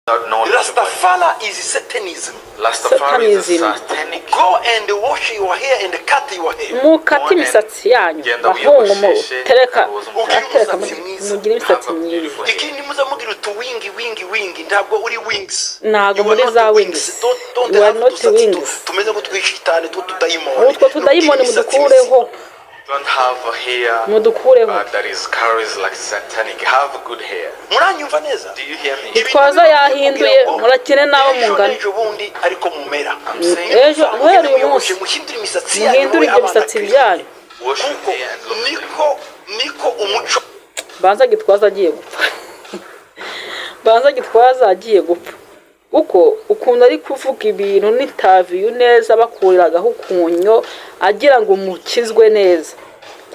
Without knowledge of God. Rastafari is Satanism. Rastafari is a Satanism. satanic. Go and wash your hair and cut your hair. Mukate imisatsi yanyu, Genda bahungu, wiyogosheshe, mutereka ugire atereka, umusatsi mwiza. mugire imisatsi Have a myiza. beautiful hair. Ikindi muza mugira utu wing, wing, wing. Ntabwo uri wings. Ntabwo You are muri not za wings. wings. Don't You are have not udusatsi wings. tumeze nk'utwishitani, tw'utudayimoni. Utwo tudayimoni Mugire imisatsi mudukureho. Don't have a hair Mudukureho. that is carries like satanic. Have good hair. Muranyumva neza? Do you hear me? Gitwaza yahinduye, murakine n'abo Ejo mungana. n'ejo bundi ariko mumera. I'm saying Ejo guhera uyu munsi Muhindure imisatsi yanyu, muhindure mube ibyo abana bisatsi Kristo. byanyu. Wash your Kuko hair and look clean. niko umuco. Banza Gitwaza agiye gupfa, banza Gitwaza agiye gupfa, kuko ukuntu ari kuvuga ibintu n'interview neza, bakuriragaho ukunyo agira ngo mukizwe neza,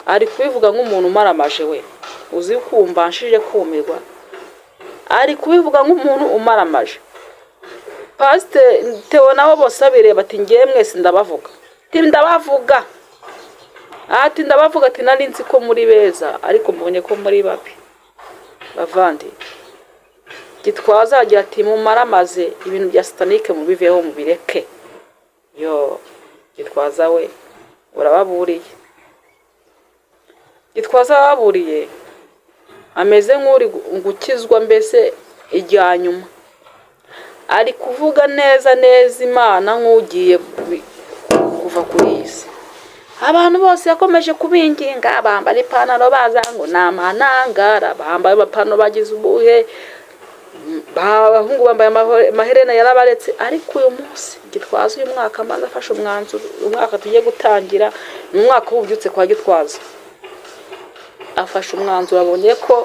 ari kubivuga nk'umuntu umaramaje. We uzi kumva nshije kumirwa, ari kubivuga nk'umuntu umaramaje. Pasiteri Theo nabo bose abireba ati: "Ngewe mwese ndabavuga," ati: "Ndabavuga," ati: "Ndabavuga," ati: "Nari nzi ko muri beza, ariko mbonye ko muri babi." Bavandi, Gitwaza agira ati: "Mumaramaze, ibintu bya satanique mubiveho, mubireke." Yo Gitwaza we, urababuriye. Gitwaza ababuriye, ameze nk'uri gukizwa mbese ijya nyuma. Ari kuvuga neza neza Imana nk'ugiye kuva kuri iyi si. Abantu bose yakomeje kubinginga bambara ipantaro, baza ngo ni amanangara, bambaye amapantaro bagize ubuhe, abahungu bambaye amaherena, yarabaretse. Ariko uyu munsi Gitwaza, uyu mwaka amaze afashe umwanzuro, umwaka tugiye gutangira ni umwaka w'ububyutse kwa Gitwaza. Afashe umwanzuro, abonye ko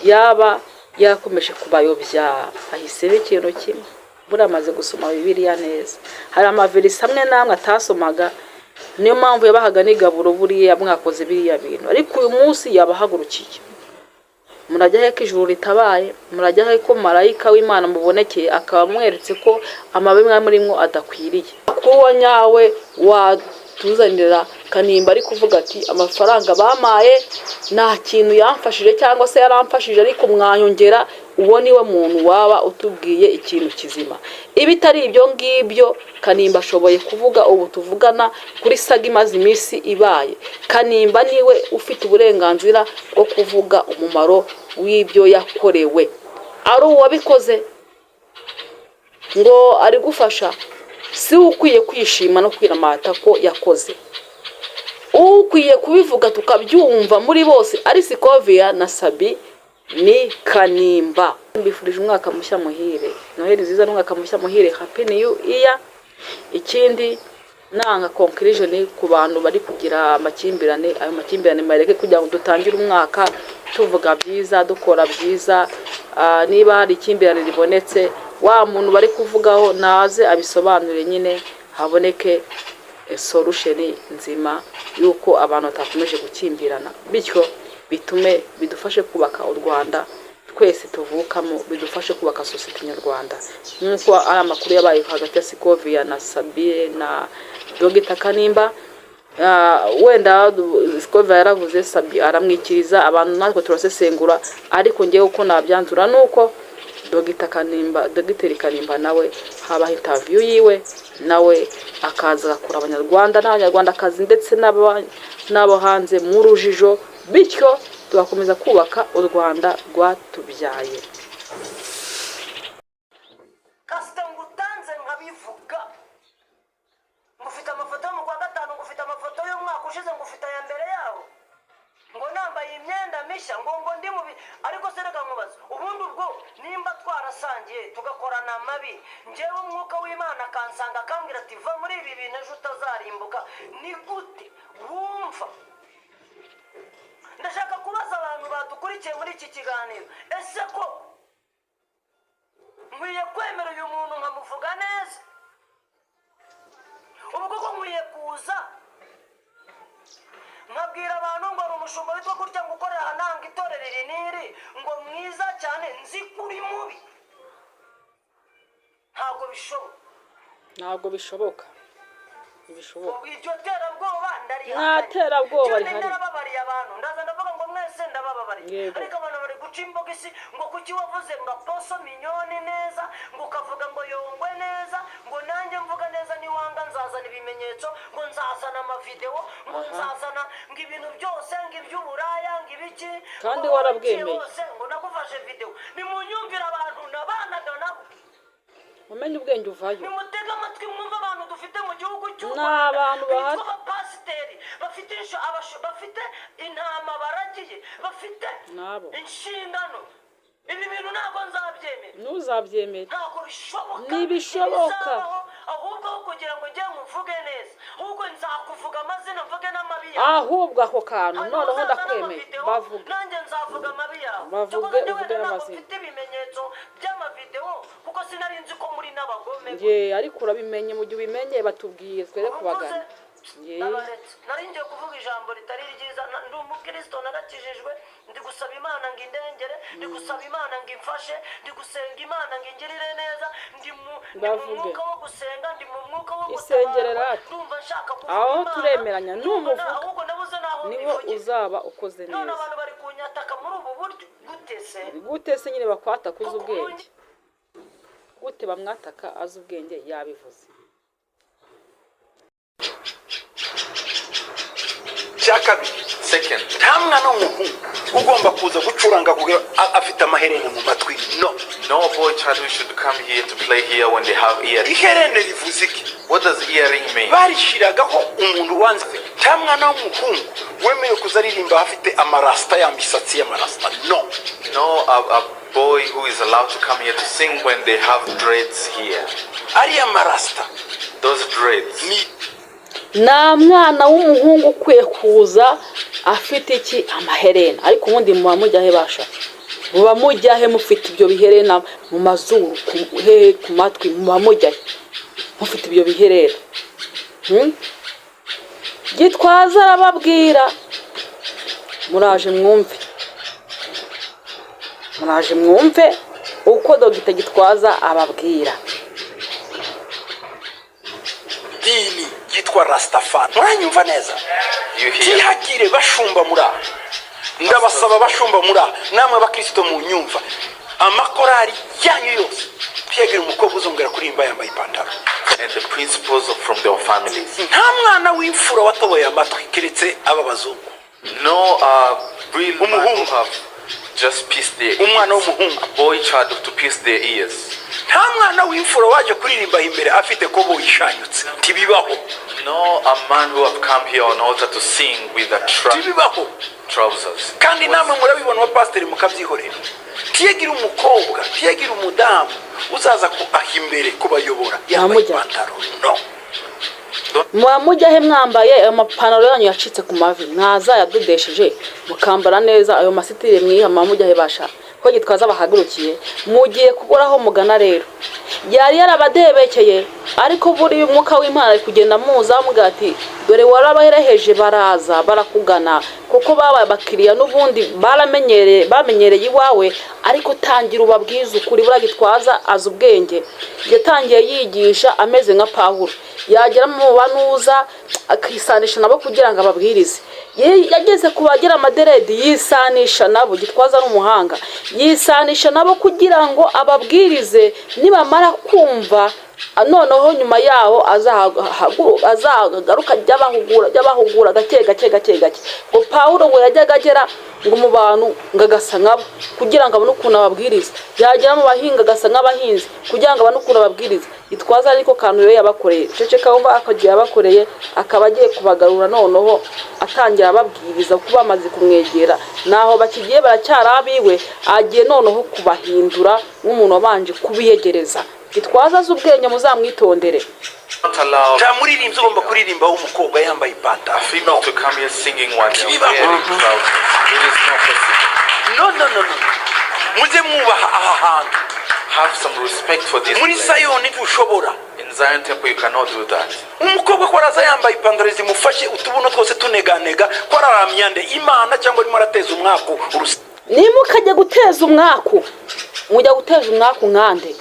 yaba yarakomeje kubayobya, ahisemo ikintu kimwe. Buriya amaze gusoma Bibiliya neza, hari amaverisi amwe n'amwe atasomaga, niyo mpamvu yabahaga n'igaburo. Buriya mwakoze biriya bintu, ariko uyu munsi yabahagurukiye. Murajya he ko ijuru ritabaye? Murajya he ko marayika w'Imana mubonekeye, akaba amweretse ko amabi mwari murimo adakwiriye? Kuba nyawe watuzanira Kanimba ari kuvuga ati: "Amafaranga bamaye nta kintu yamfashije, cyangwa se yaramfashije ariko mwanyongera," uwo niwe muntu waba utubwiye ikintu kizima. Ibitari ibyo ngibyo, Kanimba ashoboye kuvuga ubu tuvugana kuri saga imaze iminsi ibaye, Kanimba niwe ufite uburenganzira bwo kuvuga umumaro w'ibyo yakorewe. Ari uwabikoze ngo ari gufasha, si we ukwiye kwishima no kwiramata ko yakoze. Ukwiye kubivuga tukabyumva muri bose, ari Scovia na Sabi, ni Kanimba. Mbifurije umwaka mushya muhire, Noheli nziza n'umwaka mushya muhire, happy new year. Ikindi, nanga conclusion ku bantu bari kugira amakimbirane, ayo makimbirane mareke, kugira ngo dutangire umwaka tuvuga byiza, dukora byiza. Niba hari ikimbirane ribonetse, wa muntu bari kuvugaho naze abisobanure nyine, haboneke solution nzima y'uko abantu batakomeje gukimbirana, bityo bitume bidufashe kubaka u Rwanda twese tuvukamo, bidufashe kubaka sosiyete nyarwanda. Nk'uko ari amakuru yabaye hagati ya Scovia na Sabine na Dogita Kanimba, wenda Scovia yaravuze, Sabi aramwikiriza, abantu natwe turasesengura. Ariko ngewe uko nabyanzura ni uko Dogita Kanimba, Dogiteri Kanimba nawe habaho interview yiwe, nawe akaza agakura Abanyarwanda n'Abanyarwandakazi ndetse n'abo hanze mu rujijo, bityo tugakomeza kubaka u Rwanda rwatubyaye. Kasita ngutanze nkabivuga, ngufite amafoto yo mu kwa gatanu, ngufite amafoto y'umwaka ushize, ngufite aya mbere yaho, ngo nambaye imyenda mishya, ngo ndi mubi. Ariko se reka nkubaze, ubundi ubwo nimba twarasangiye tugakorana amabi, njyewe umwuka w'Imana akansanga akambwira ati: "Va muri ibi bintu, ejo utazarimbuka," ni gute wumva? Ndashaka kubaza abantu badukurikiye muri iki kiganiro: ese ko nkwiye kwemera uyu muntu nkamuvuga neza? Ubu koko nkwiye kuza nkabwira abantu ngo hari umushumba witwa gutya, ngo ukorera aha, nanga itorero iri n'iri, ngo mwiza cyane, nzi ko uri mubi? Ntabwo bishoboka. Ntabwo bishoboka, ntibishoboka. Iryo terabwoba ndarihakanye. Nta terabwoba Cyane. rihari. Narababariye abantu, ndaza ndavuga ngo mwese ndabababariye. Yego. Ariko abantu bari guca. Nguca imbogisi ngo kuki wavuze ngo Apostle Mignonne neza, ngo ukavuga ngo Yongwe neza, ngo nanjye mvuga neza, niwanga nzazana ibimenyetso, ngo nzazana amavidewo, ngo nzazana ngo ibintu byose, ngo iby'uburaya, ngo ibiki. Kandi ngo warabwemeye. Hose, ngo nagufashe videwo. Nimunyumvire abantu nabanaga nabo. Umenye ubwenge uvayo. Nimutege amatwi mwumve abantu dufite mu gihugu cy'u Ni Rwanda abantu bahari. bitwa abapasiteri bafite bafite intama baragiye, bafite Nabo. inshingano. Ibi bintu ntabwo nzabyemera. Ntuzabyemere. Ntabwo bishoboka. Ntibishoboka. Ntibizabaho. Ahubwo aho kugira ngo njye nkuvuge neza, ahubwo nzakuvuga amazina, mvuge n'amabi yawe. Ahubwo ako kantu Hanyuma noneho uzazane ndakwemeye. amavideo, Bavuge. nanjye nzavuga amabi yawe. Bavuge, Cyakoze njye uvuge wenda ntabwo n'amazina. mfite ibimenyetso by'amavideo, kuko sinari nzi ko muri n'abagome. Ye, ariko urabimenye. Mu gihe ubimenye, batubwiye twere kubagana. Ye. Ndabaretse, nari ngiye kuvuga ijambo ritari ryiza. Ndi umukristo, narakijijwe. Ndi gusaba Imana ngo indengere, ndi gusaba Imana ngo imfashe, ndi gusenga Imana ngo ingirire neza. Ndi mu Bavuge. mwuka wo gusenga, ndi mu mwuka wo Isengere gutabarwa. rata. Ndumva nshaka kuvuga Aho Imana. turemeranya, Ndumva numuvuga, ahubwo nabuze n'aho niho mbivugira. uzaba ukoze None neza. abantu bari kunyataka muri ubu buryo gute se? Gute se nyine bakwataka uzi Kuko ubwenge? Gute bamwataka azi ubwenge? Yabivuze. Cya kabiri, Second, nta mwana w'umuhungu ugomba kuza gucuranga kugira afite amaherena mu matwi, no. no boy child who should come here to play here when they have earrings. Iherene rivuze iki? What does earring mean? Barishyiragaho umuntu wanze. Nta mwana w'umuhungu wemerewe kuza aririmba afite amarasita, ya misatsi y'amarasita, no. No, a boy who is allowed to come here to sing when they have dreads here. Ariya marasita Those dreads. ni Nta mwana w'umuhungu ukwiye kuza afite iki? Amaherena. Ariko ubundi muba mujya he basha? Muba mujya he mufite ibyo biherena mu mazuru, hehe, ku matwi? Muba mujya he mufite ibyo biherena? Gitwaza arababwira. Muraje mwumve, muraje mwumve uko Dogita Gitwaza ababwira. Dini ryitwa Rastafari, muranyumva neza? You hear? Ntihagire bashumba muri aha, ndabasaba, bashumba muri aha, namwe abakristo mu nyumva, amakorari yanyu yose, ntihagire umukobwa uzongera kuririmba yambaye ipantaro. And the principles of, from their families. Nta mwana w'imfura watoboye amatwi keretse aba bazungu. No real man who Umuhungu. have just pierced their Umwana ears. w'umuhungu. A boy child to pierce their ears. Nta mwana w'imfura waje kuririmba imbere afite koboyi ishanyutse, ntibibaho. No a man who have come here on altar to sing with a Ntibibaho. trousers. Kandi namwe murabibona, abapasiteri mukabyihorera. Ntiyagire umukobwa, ntiyagire umudamu uzaza ku aho imbere kubayobora yambaye Ntamujya. ipantaro, no. Muba mujya he mwambaye ayo mapantaro yanyu yacitse ku mavi? Mwazayadodesheje mukambara neza ayo masitire mwiha. Muba mujya he basha? Ko Gitwaza bahagurukiye, mugiye kubura aho mugana. Rero yari yarabadebekeye, ariko buriya umwuka w'Imana ari kugenda muza amugira ati: "Dore warabahereheje, baraza barakugana kuko babaye abakiriya n'ubundi baramenyereye, bamenyereye iwawe, ariko tangira ubabwize ukuri." Buriya Gitwaza azi ubwenge. Yatangiye yigisha ameze nka Pawulo, yagera mu banuza akisanisha nabo kugira ngo ababwirize. Yageze ku bagira amadreads yisanisha nabo. Gitwaza n'umuhanga, yisanisha nabo kugira ngo ababwirize. Nibamara kumva, noneho nyuma yaho azagaruka ajya abahugura gake gake gake gake. Ngo Pawulo ngo yajyaga agera ngo mu bantu ngo agasa nkabo kugira ngo abone ukuntu ababwiriza, yagera mu bahinga agasa nk'abahinzi kugira ngo abone ukuntu ababwiriza. Gitwaza ariko kantu rero yabakoreye, ceceka wumva, akagiye yabakoreye, akaba agiye kubagarura noneho atangira ababwiriza kuko bamaze kumwegera. Naho bakigiye baracyari abiwe, agiye noneho kubahindura nk'umuntu wabanje kubiyegereza. Gitwaza azi ubwenge, muzamwitondere. Not allow Nta muririmbyi ugomba kuririmba w'umukobwa yambaye ipantaro. a female to come here singing while they are Ntibibaho. wearing trousers. It is not possible. No, no, no, no, mujye mwubaha aha hantu. Have some respect for this Muri place. Sayoni ntushobora. In Zion Temple, you cannot do that. Umukobwa ko araza yambaye ipantaro zimufashe, utubuno twose tuneganega, ko araramya nde? Imana cyangwa arimo arateza umwaku Nimukajya guteza umwaku, mujya guteza umwaku nkande?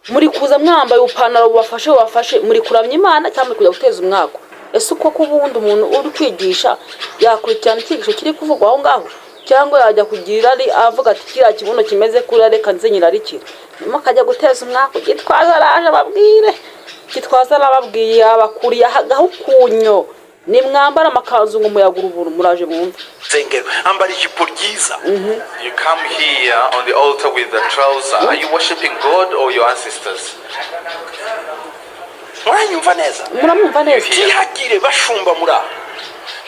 Muri kuza mwambaye ubupantaro bubafashe bubafashe, muri kuramya Imana cyangwa muri kujya guteza umwaku? Ese uko ko ubundi umuntu uri kwigisha yakurikirana icyigisho kiri kuvugwa aho ngaho? Cyangwa yajya kugira irari avuga ati kiriya kibuno kimeze kuriya, reka nze nyirarikire. Ntimukajya guteza umwaku. Gitwaza araje ababwire. Gitwaza arababwiye, abakuriye agahukunyo. Nimwambara amakanzu ngo umuyaga uruburu, muraje mwumve. Nsengero ambara ijipo ryiza. You come here on the altar with the trouser. Are you worshiping God or your ancestors? Muranyumva neza? Muramwumva neza? Ntihagire bashumba muri aha,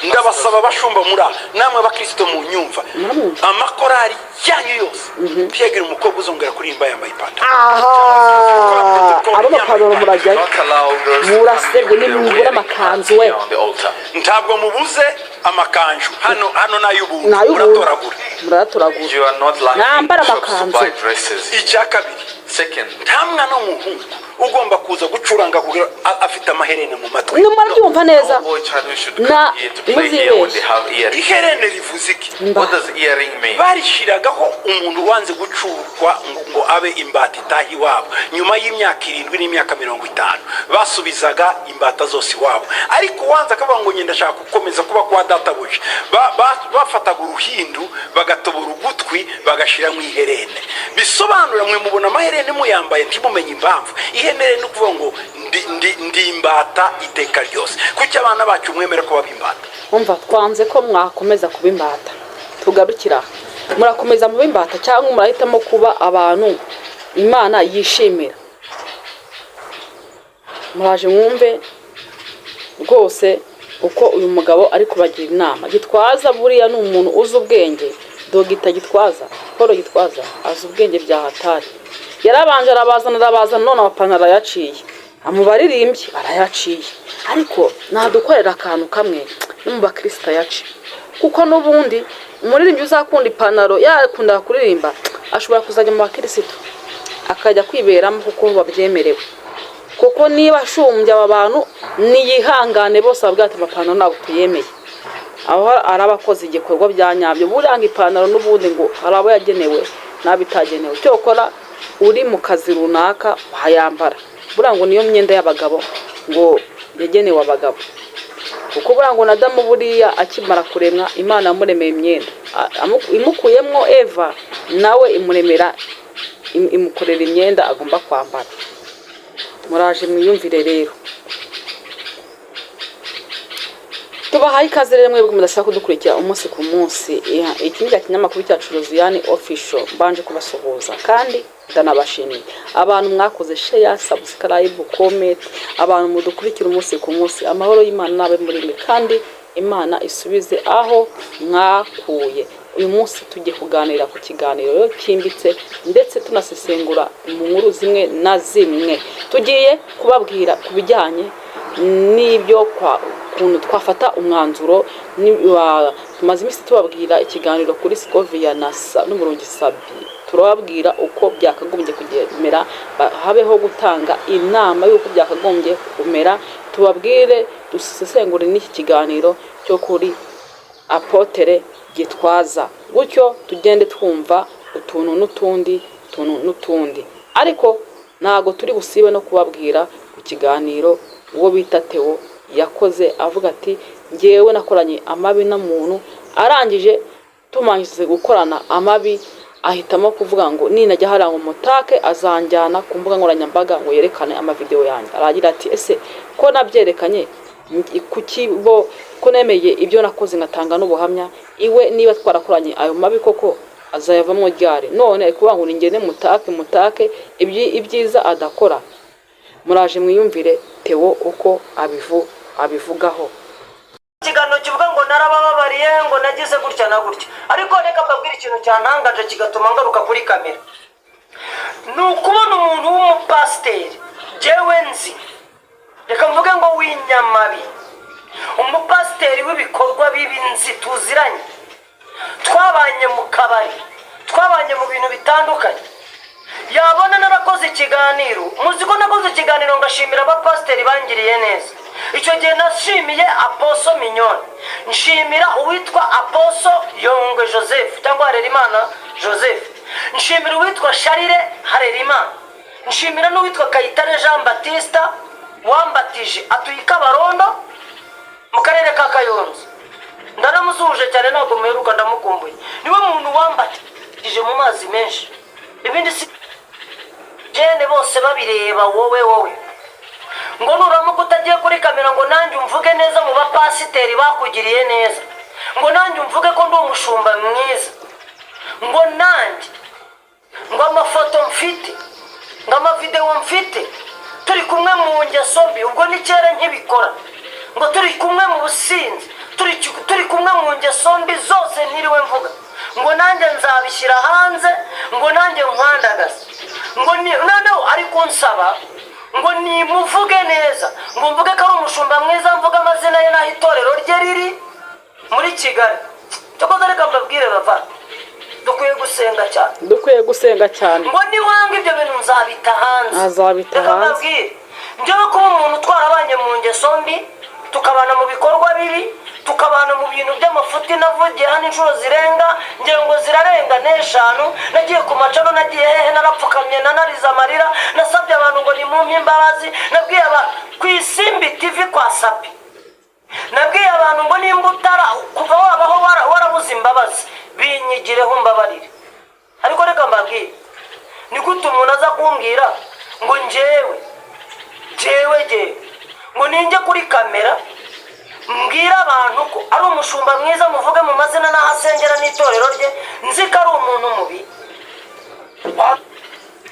ndabasaba bashumba muri aha, namwe abakristo mu nyumva, Muramwumva? amakorari yanyu yose, ntihagire umukobwa uzongera kuririmba yambaye ipantaro. Aha ab'amapantaro murajyayo. Not allow girls to come Murasebwe here when they're nimubura wearing amakanzu we. here on the altar. Ntabwo mubuze amakanju hano, hano n'ay'ubuntu. N'ay'ubuntu. Muratoragura. Murayatoragura. You are not lacking Mwambare shops to amakanzu. buy dresses. Icya kabiri, Second, nta mwana w'umuhungu ugomba kuza gucuranga kugira afite amaherena mu matwi. Murabyumva neza? No boy child who should Na come here to play here when they have earrings. Iherene rivuze iki? Mba. What does earring mean? Barishiragaho umuntu wanze gucurwa ngo abe imbata itaha iwabo. Nyuma y'imyaka 70 n'imyaka 50 basubizaga imbata zose iwabo, ariko uwanze akavuga ngo ngenda ndashaka gukomeza kuba kwa databuja, bafataga uruhindu bagatobora ugutwi bagashiramo iherene. Bisobanura mwe mubona amaherene muyambaye ntimumenye impamvu. Iherene ni ukuvuga ngo ndi imbata iteka ryose. Kuki abana bacu mwemera ko baba imbata? Umva, twanze ko mwakomeza kuba imbata. Tugarukira aha. Murakomeza muba imbata cyangwa murahitamo kuba abantu Imana yishimira? Muraje mwumve rwose uko uyu mugabo ari kubagira inama. Gitwaza buriya ni umuntu uzi ubwenge. Dogita Gitwaza, Paul Gitwaza, azi ubwenge bya hatari. Yarabanje arabazana, arabazana, none amapantaro arayaciye, mu baririmbyi arayaciye. Ariko nadukorera akantu kamwe no mu bakristo ayace, kuko n'ubundi umuririmbyi uzakunda ipantaro yakunda kuririmba ashobora kuzajya mu bakirisitu akajya kwiberamo, kuko babyemerewe. Kuko niba ashumbye aba bantu, niyihangane bose babwira ati amapantaro ntabwo tuyemeye. Aho araba akoze igikorwa bya nyabyo. Buriya ngo ipantaro n'ubundi ngo hari abo yagenewe n'abo itagenewe. Cyokora uri mu kazi runaka wayambara. Buriya ngo niyo myenda y'abagabo, ngo yagenewe abagabo, kuko buriya ngo na Adamu buriya akimara kuremwa Imana yamuremeye imyenda. Imukuyemwo Eva, nawe imuremera imukorera imyenda agomba kwambara. Muraje mwiyumvire rero. Tubahaye ikaze rero mwebwe mudashaka kudukurikira umunsi ku munsi. Iki ni cya kinyamakuru cyacu Rosiyani Official. Mbanje kubasuhuza kandi ndanabashimiye abantu mwakoze share, subscribe, comment, abantu mudukurikira umunsi ku munsi. Amahoro y'Imana n'abe muri mwe kandi Imana isubize aho mwakuye. Uyu munsi tugiye kuganira ku kiganiro rero cyimbitse, ndetse tunasesengura mu nkuru zimwe na zimwe. Tugiye kubabwira ku bijyanye n'ibyo ukuntu twafata umwanzuro. Tumaze iminsi tubabwira ikiganiro kuri Scovia na n'Umurungi Sabi. Turababwira uko byakagombye kumera, habeho gutanga inama y'uko byakagombye kumera. Tubabwire, dusesengure n'iki kiganiro cyo kuri Apôtre Gitwaza, gutyo tugende twumva utuntu n'utundi, utuntu n'utundi. Ariko ntabwo turi busibe no kubabwira ku kiganiro uwo bita Theo yakoze, avuga ati ngewe nakoranye amabi n'umuntu. Arangije tumanjije gukorana amabi, ahitamo kuvuga ngo ninajya hariya ngo mutake azanjyana ku mbuga nkoranyambaga ngo yerekane amavideo yanjye. Aragira ati ese ko nabyerekanye, kuki bo ko nemeye ibyo nakoze ngatanga n'ubuhamya iwe, niba twarakoranye ayo mabi koko azayavamo ryari? None ari kuvuga ngo ningende mutake, mutake ibyiza adakora. Muraje mwiyumvire Theo uko abivugaho. Ikiganiro kivuga ngo narabababariye, ngo nagize gutya na gutya, ariko reka mbabwire ikintu cyantangaje kigatuma ngaruka kuri kamera. Ni ukubona umuntu w'umupasiteri jewe nzi, reka mvuge ngo w'inyamabi, umupasiteri w'ibikorwa bibi nzi, tuziranye, twabanye mu kabari, twabanye mu bintu bitandukanye, yabona narakoze ikiganiro. Muzi ko nakoze ikiganiro ngashimira abapasiteri bangiriye neza. Icyo gihe nashimiye Apostle Mignone, nshimira uwitwa Apostle Yongwe Joseph cyangwa Harerimana Joseph, nshimira uwitwa Sharire Harerimana, nshimira n'uwitwa Kayitare Jean Batista wambatije, atuye i Kabarondo mu karere ka Kayonza. Ndanamusuhuje cyane, ntabwo muheruka, ndamukumbuye. Niwe muntu wambatije mu mazi menshi, ibindi si jene bose babireba. Wowe, wowe ngo nuramuka utagiye kuri kamera ngo nanjye umvuge neza mu bapasiteri bakugiriye neza, ngo nanjye umvuge ko ndi umushumba mwiza, ngo nanjye ngo amafoto mfite, ngo amavidewo mfite turi kumwe mu ngeso mbi, ubwo ni kera nkibikora, ngo turi kumwe mu businzi, turi kumwe mu ngeso mbi zose ntiriwe mvuga, ngo nanjye nzabishyira hanze, ngo nanjye nkwandagaze, ngo ni noneho ari kunsaba ngo nimuvuge neza, ngo mvuge ko ari umushumba mwiza, mvuge amazina ye n'aho itorero rye riri muri Kigali. Cyokoze reka mbabwire bava, dukwiye gusenga cyane. Dukwiye gusenga cyane. Ngo niwanga ibyo bintu nzabita hanze. Azabita Reka hanze. mbabwire, njyewe kuba umuntu twarabanye mu ngeso mbi, tukabana mu bikorwa bibi, tukabana mu bintu by'amafuti, navugiye hano inshuro zirenga, ngira ngo zirarenga n'eshanu, nagiye ku macano, nagiye hehe, narapfukamye, nanarize amarira, nasabye abantu ngo nimumpe imbabazi, nabwiye aba ku Isimbi TV kwa Sapi, nabwiye abantu ngo nimba utara kuva wabaho warabuze imbabazi, binyigireho mbabarire. Ariko reka mbabwire, ni gute umuntu aza kumbwira ngo njyewe njyewe njyewe ngo ninjye kuri kamera mbwira abantu ko ari umushumba mwiza, muvuge mu mazina n'aho asengera n'itorero rye, nzi ko ari umuntu mubi?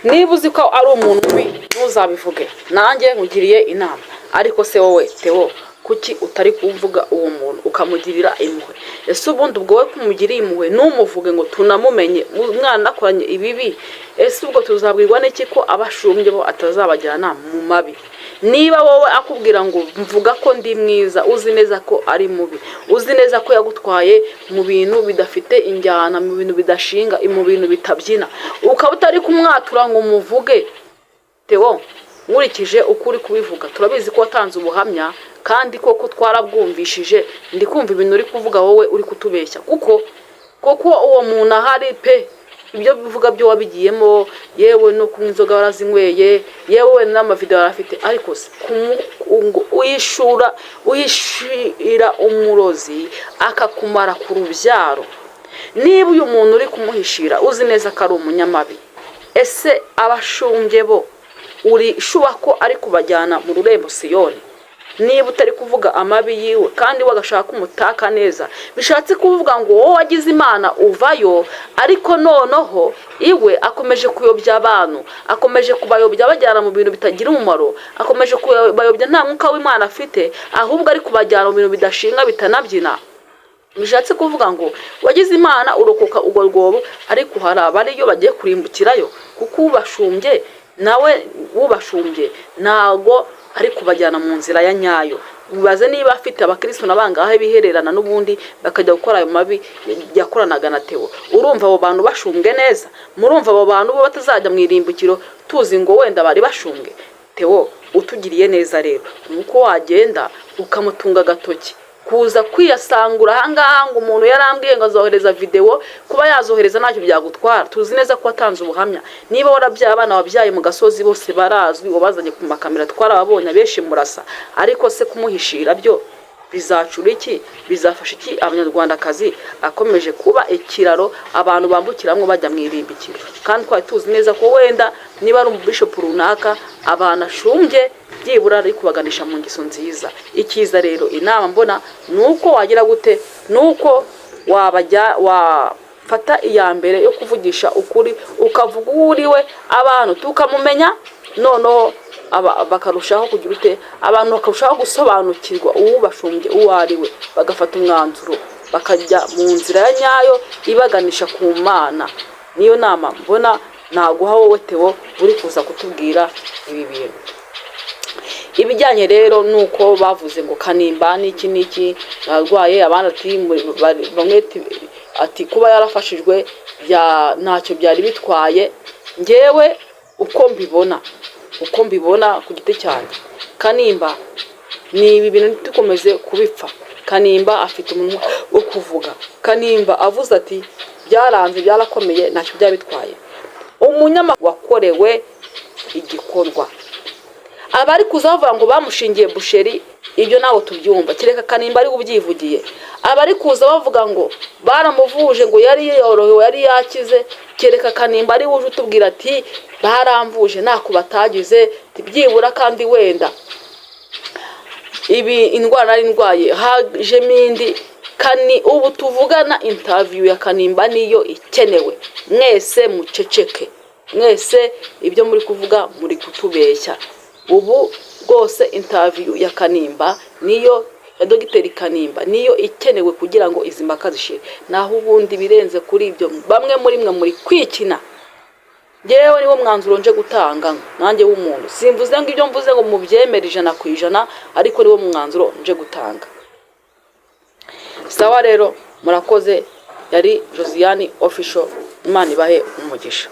Niba uzi ko ari umuntu mubi, ntuzabivuge. Nanjye nkugiriye inama. Ariko se wowe Theo, kuki utari kuvuga uwo muntu ukamugirira impuhwe? Ese ubundi ubwo wowe kumugiriye impuhwe ntumuvuge ngo tunamumenye, umwana akoranye ibibi, ese ubwo tuzabwirwa n'iki ko abashumbye bo atazabajyana mu mabi? Niba wowe akubwira ngo mvuga ko ndi mwiza, uzi neza ko ari mubi, uzi neza ko yagutwaye mu bintu bidafite injyana, mu bintu bidashinga, mu bintu bitabyina, ukaba utari kumwatura ngo umuvuge. Theo, nkurikije uko uri kubivuga, turabizi ko watanze ubuhamya kandi koko twarabwumvishije. Ndi kumva ibintu uri kuvuga wowe uri kutubeshya, kuko koko uwo muntu ahari pe, ibyo bivuga byo wabigiyemo, yewe no kunywa inzoga warazinyweye, yewe n'amavidewo arafite. Ariko se ngo uyishura, uyishira umurozi akakumara ku rubyaro? Niba uyu muntu uri kumuhishira uzi neza ko ari umunyamabi, ese abashumbye bo uri sure ko ari kubajyana mu rurembo Siyoni? Niba utari kuvuga amabi yiwe kandi wagashaka umutaka neza, bishatse kuvuga ngo wowe wagize Imana uvayo, ariko noneho iwe akomeje kuyobya abantu, akomeje kubayobya abajyana mu bintu bitagira umumaro, akomeje kubayobya, nta mwuka w'Imana afite, ahubwo ari kubajyana mu bintu bidashinga, bitanabyina. Bishatse kuvuga ngo wagize Imana urokoka urwo rwobo, ariko hari abariyo bagiye kurimbukirayo, kuko ubashumbye nawe ubashumbye ntago ari kubajyana mu nzira ya nyayo. Bibaze niba afite abakirisitu na bangahe bihererana n'ubundi bakajya gukora ayo mabi yakoranaga na Theo. Urumva abo bantu bashumbwe neza? Murumva abo bantu bo batazajya mu irimbukiro, tuzi ngo wenda bari bashumbwe? Theo, utugiriye neza rero ni uko wagenda ukamutunga agatoki. Kuza kwiyasangura ahangaha ngo umuntu yarambwiye ngo azohereza videwo, kuba yazohereza ntacyo byagutwara. Tuzi neza ko watanze ubuhamya. Niba warabyaye abana wabyaye mu gasozi, bose barazwi, wabazanye ku makamera, twarababonye, abenshi murasa. Ariko se kumuhishira byo bizacura iki? Bizafasha iki Abanyarwandakazi? Akomeje kuba ikiraro abantu bambukiramo bajya mu irimbikiro, kandi twari tuzi neza ko wenda niba ari umubishopu runaka, abantu ashumbye byibura ari kubaganisha mu ngeso nziza. Icyiza rero, inama mbona ni uko wagira gute? Ni uko wabajya wafata iya mbere yo kuvugisha ukuri, ukavuga uwo uri we, abantu tukamumenya, noneho bakarushaho kugira ute? Abantu bakarushaho gusobanukirwa uwubashumbye uwo ari we, bagafata umwanzuro bakajya mu nzira ya nyayo ibaganisha ku Mana. Niyo nama mbona naguha wowe Theo uri kuza kutubwira ibi bintu. Ibijyanye rero nuko bavuze ngo Kanimba n'iki n'iki arwaye, abandi ati bamwe ati kuba yarafashijwe ntacyo byari bitwaye. Ngewe uko mbibona ku giti cyanjye, Kanimba ni ibi bintu dukomeze kubipfa. Kanimba afite umunwa wo kuvuga. Kanimba avuze ati byaranze, byarakomeye, ntacyo byaba bitwaye. Umunyamakuru wakorewe igikorwa, abari kuza bavuga ngo bamushingiye busheri. Ibyo ntabwo tubyumva, kereka Kanimba ari ubyivugiye. Abari kuza bavuga ngo baramuvuje, ngo yari yorohewe, yari yakize, kereka Kanimba ari wuje utubwira ati baramvuje ntako batagize, byibura kandi wenda ibi indwara nari ndwaye hajemo indi. Kani ubu tuvugana, interview ya Kanimba niyo ikenewe. Mwese muceceke, mwese ibyo muri kuvuga muri kutubeshya. Ubu rwose interview ya Kanimba niyo, ya Dogiteri Kanimba niyo ikenewe kugira ngo izi mpaka zishire. Naho ubundi birenze kuri ibyo, bamwe muri mwe muri kwikina. Ngewe niwo mwanzuro nje gutanga nanjye w'umuntu. Simvuze ngo ibyo mvuze ngo mubyemere 100%, ariko niwo mwanzuro nje gutanga. Sawa rero, murakoze. Yari Josiane Official. Imana ibahe umugisha.